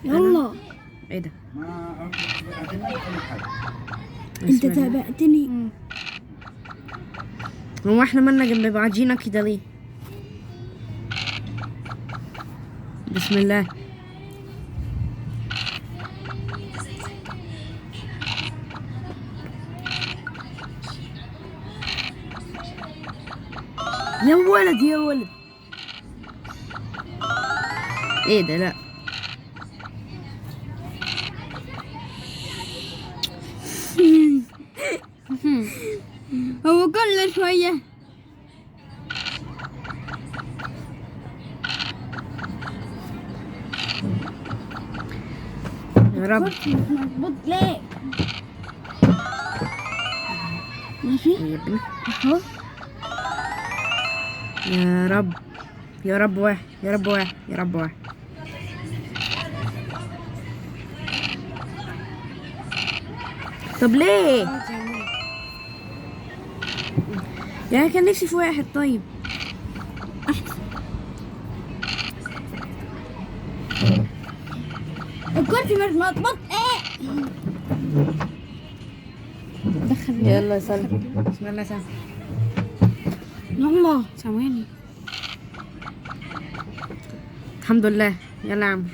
يلا. ايه ده؟ انت تابعتني. هو احنا مالنا جنب بعضينا كده ليه؟ بسم الله. يا ولد يا ولد، ايه ده؟ لا هو كل شوية. يا رب. مش مظبوط ليه؟ ماشي يا ابني اهو. يا رب يا رب واحد، يا رب واحد، يا رب واحد. طب ليه؟ يعني كان نفسي في واحد. طيب احسن. الكرسي مش مظبوط. ايه؟ دخل. يلا يا سلمى. بسم الله. سلام. يلا ثواني. الحمد لله. يلا يا عم.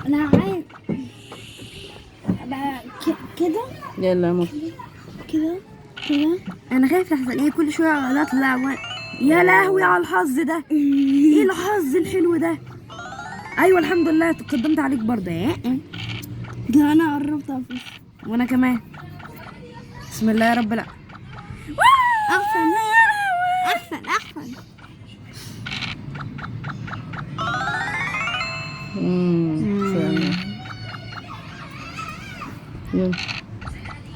انا عايز ابقى كده. يلا يا ماما. كده كده. انا خايف لحسن ايه كل شوية اطلع يا لهوي على الحظ ده. ايه الحظ الحلو ده؟ ايوه الحمد لله تقدمت عليك برضه. ايه ده انا قربت افوز. وانا كمان. بسم الله يا رب. لا احسن احسن احسن. سلام. يلا.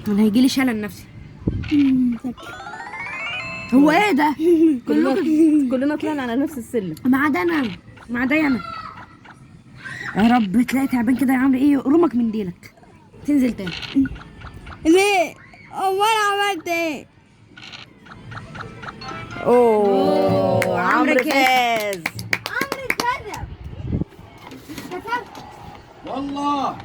انا هيجيلي شلل نفسي. هو ايه ده؟ كلنا طلعنا على نفس السلم ما عدا انا، ما عدا انا. يا رب تلاقي تعبان كده يا عمرو ايه يقرمك من ديلك تنزل تاني. ليه؟ هو انا عملت ايه؟ اوه عمرو عمرو فاز. عمرو كذب. كسبت. والله.